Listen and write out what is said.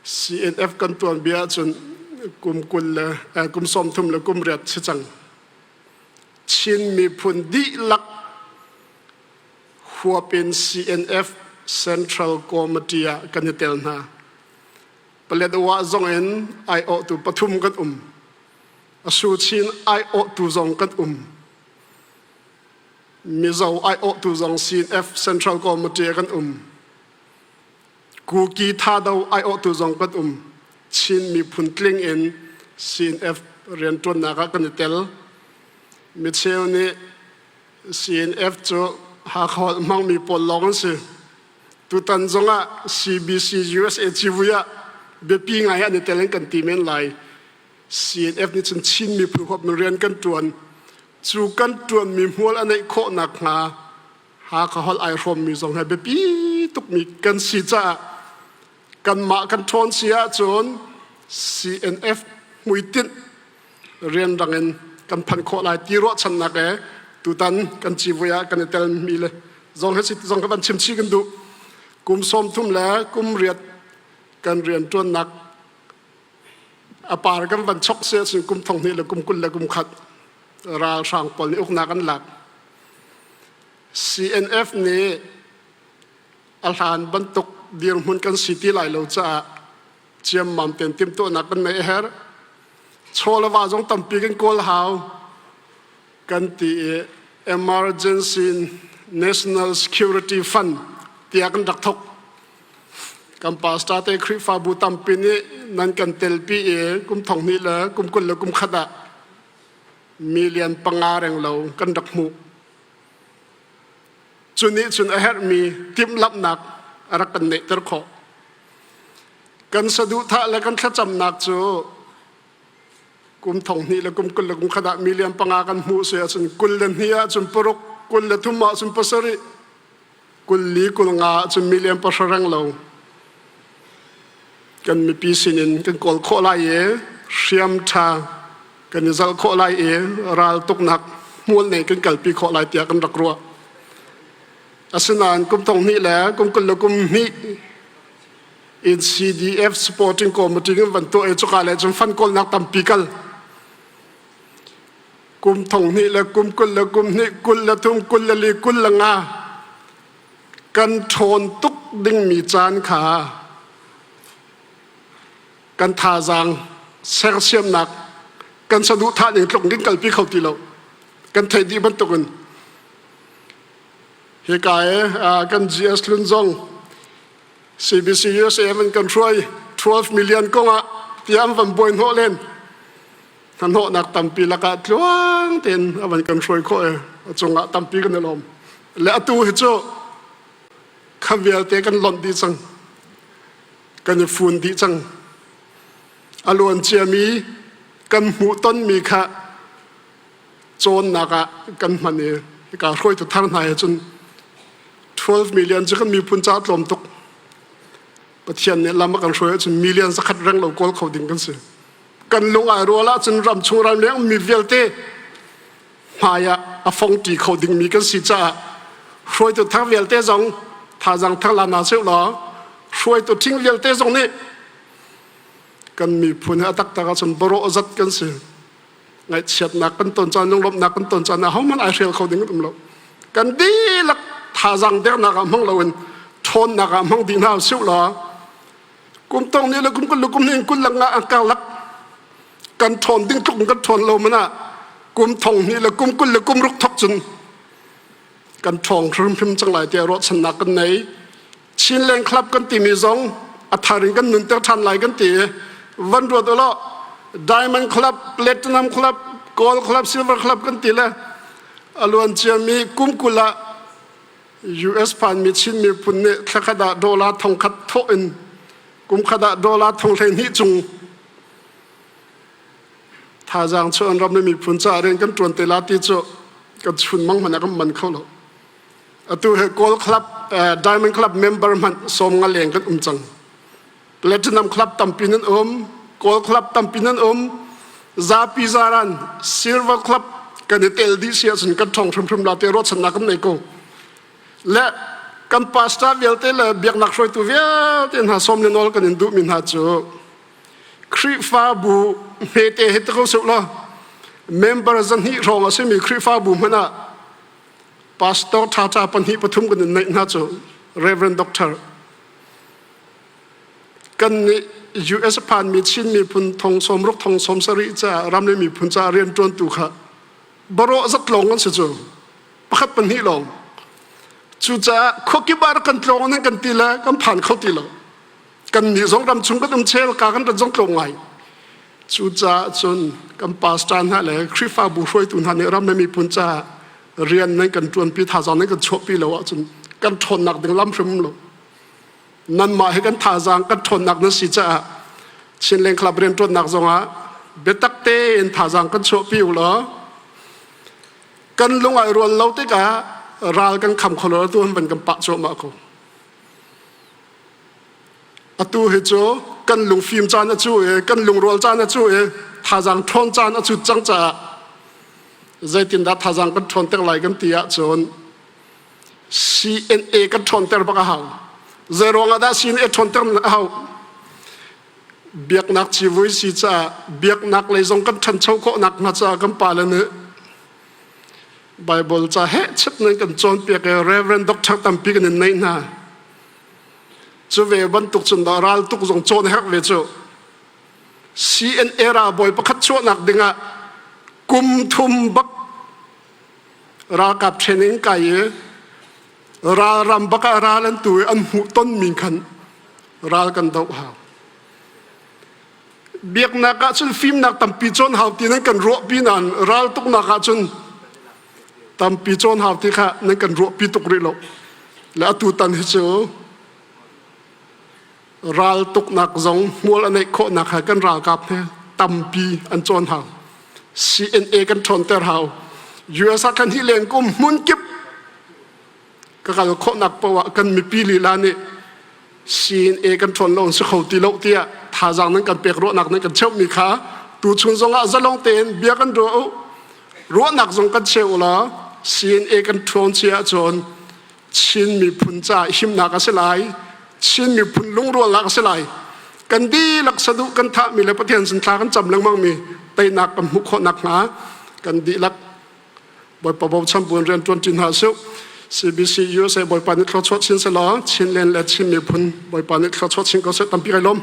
CNF kan tuanbia ahcun kum 20 le kum 30 le kum riat si cang. Chin miphun dihlak huap in CNF Central Committee ah kan i tel hna. Paletwa zong in aiawhtu pathum kan um. Asu Chin aiawhtu zong kan um. Mizo aiawhtu zong CNF Central Committee ah kan um. Kuki Thado aiawhtu zong kan um. Chin miphun tling in CNF rianṭuannak ah kan i tel. Micheu nih CNF cu Hakha holh hmangmi pawl lawng an si. Tutan zongah CBC USA civui ah biapi ngai an i tel in kan ti men lai. CNF nih cun Chin miphun huap rian kan ṭuan. Cu kan ṭuanmi hmual a neih khawh nakhnga Hakha holh ai hrawmmi zong he biapi tukmi kan si caah kanmah kan ṭhawn si ahcun CNF hmuitinh rianrang in kan phanh khawh lai ti ruahchannak he tutan kan civui ah kan i telmi le zong he zong kan chim chih kan duh. Kum 30 le kum riat kan rianṭuannak a par kan van chok si ahcun kum thong hnih le kum 20 le kum khat ralhrang pawl nih uknak an lak. CNF nih a hlan bantuk dirhmun kan si ti lai lo caah ciammam tein timhtuahnak kan neih a herh. Chaw le va zong tampi kan kawl hau kan ti i Emergency National Security Fund tiah kan rak thok. Kan pastor te Khrihfabu tampi nih nan kan telpi i kum thong hnih le kum 20 le kum khat ah million panga reng lo kan rak hmuh. Cu nih cun a herhmi timhlamhnak a rak kan neihter khawh. Kan saduhthah le kan thlacamnak cu kum thong hnih le kum 20 le kum khat ah million panga kan hmuh si ahcun 22 ahcun paruk, 23 ahcun pasarih, 24 50 ahcun million pahra reng lo kan mipi sinin kan kawl khawh lai i hriam ṭha kan i zalh khawh lai i raltuknak hmual nei kan kalpi khawh lai tiah kan rak ruah. Asinain kum thong hnih le kum 20 le kum hnih in CDF supporting committee in van tuah i cuka le cun fan kawlnak tampi kal. Kum thong hnih le kum 20 le kum hnih 23 24 25 kan ṭhawn tuk dingmi caan kha kan thazaang sersiamnak kan saduhthah ning tluk in kalpi kho ti lo kan theih dih bantukin hika i kan GS Hlun zong CBC USA an kan hruai 12 million kong ah tiah an van buai hnawh len hnahnawhnak tampi lakah tluang tein a van kan hruai khawh i a cungah tampi kan i lawm le atu hi cu kha vialte kan lonh dih cang kan i fun dih cang a luan ciami kan hmuh tonmi kha cawnnak ah kan hman i hika hruaitu thar hna he cun 12 million cu kan miphun caah tlawm tuk Pathian nih lam a kan hruai ahcun million zakhat reng lo kawl kho ding kan si kan lung ai rual ahcun ram chung ram leng mi vialte hmai ah a fongṭi kho dingmi kan si caah hruaitu thar vialte zong thazaang thar la hna seh law hruaitu ṭhing vialte zong nih kan miphun hi a taktak ahcun barawh zat kan si ngaihchiatnak kan ton caan lunglawmhnak kan ton caan ah hohmanh ai hrial kho ding kan um lo kan dihlak thazaang dernak ah hmang loin ṭhawnnak ah hmang dih hna usih law kum tong ni le kum kul le kum ni kul lang ah karlak kan ṭhawn ding tluk kan ṭhawn lo mana kum thong hnih le kum 20 le kum ruk thok cun kan ṭhawng hrimhrim cang lai tiah ruahchannak kan nei Chinland Club kan timi zong a thar in kan nunter ṭhan lai kan ti van ruat ulaw Diamond Club Platinum Club Gold Club Silver Club kan ti le a luan ciami kum 20 ah US phanmi Chin miphun nih thlakhat ah dollar thongkhat thawh in kumkhat ah dollar thong 12 cung thazaang chuah an ram le miphun caah rian kan ṭuan te la ti cu kan chun mang hmanh ah kan man kho lo. Atu he Gold Club, Diamond Club member hmanh 50 leng kan um cang. Platinum Club tampi nan um, Gold Club tampi nan um, zapi zaran Silver Club kan i tel dih si ahcun kan ṭhawng hrimhrim la te ruahchannak kan nei ko. Le Kan pastor vialte le biaknak hruaitu vialte hna sawm le nawl kan in duhmi hna cu Khrihfabu hmete hi ti ko seh law member zahnih hrawng a simi Khrihfabu hmanh ah pastor ṭhaṭha pahnih pathum kan in neih hna cu Reverend Doctor kan nih US phanmi Chin miphun thong 60 thong 70 caah ram le miphun caah rianṭuantu kha barawh zat lawng an si cu pakhat pahnih lawng. Cucaah khuakip ah kan tlawng nan kan ti le kan phan kho ti lo. Kan nih zong ram chung kan um chel ka kan rat zong tlawm ngai. Cucaah cun kan pastor hna le Khrihfabu hruaitu hna nih ram le miphun caah rian nan kan ṭuanpi thazaang nan kan chuahpi lo ahcun kan ṭhawnnak ding lam hrim lo. Nanmah hi kan thazaang kan ṭhawnnak nan si caah Chinland Club rianṭuannak zongah biatak tein thazaang kan chuahpi u law kan lung ai rual lo tikah ral kan kham kho lo tu han van kan pah cuahmah ko. Atu hi cu kan lungfim caan a cu i kan lungrual caan a cu i thazaang ṭhawn caan a cut cang caah zeitindah thazaang kan ṭhawnter lai kan ti ahcun CNA kan ṭhawnter bak a hau. Zei ruangah dah CNA ṭhawnter a hau? Biaknak civui si caah biaknak lei zong kan ṭhancho khawh nakhnga caah kan pale nih Bible ca heh chet nan kan cawnpiak i Reverend Doctor tampi kan in neih hna. Cu ve bantuk cun dah raltuk zong cawn herh ve cu. CNA ralbawi pakhat chuahnak dingah kum thum bak ralkap training kai i ralram bak ah ral an tu i an hmuh tonmi khan ral kan doh hau. Biaknak ah cun fimnak tampi cawn hau ti nan kan ruahpi nain raltuknak ah cun tampi cawn hau ti kha nan kan ruahpi tuk rih lo. Le atu tan hi cu raltuknak zong hmual a neih khawhnak ha kan ralkap he tampi an cawn hau. CNA kan ṭhawnter hau. US ah kan hi len kum hmun kip ka kal khawhnak paoh ah kan mipi lila nih CNA kan ṭhawn lo si kho ti lo tiah thazaang nan kan pek ruahnak nan kan cheuhmi kha tuchun zongah zalong tein bia kan ruah u ruahnak zong kan cheu u law CNA kan ṭhawn si ahcun Chin miphun caah himnak a si lai Chin miphun lungrualnak a si lai kan dihlak saduh kan thahmi le Pathian sin thla kan cam lengmangmi teinak kan hmuh khawh nakhnga kan dihlak Bawipa bochan buin rian ṭuan ṭi hna sih. CBC USA Bawipa nih thluachuah chin selaw Chinland le Chin miphun Bawipa nih thluachuah chin ko seh tampi kai lawm.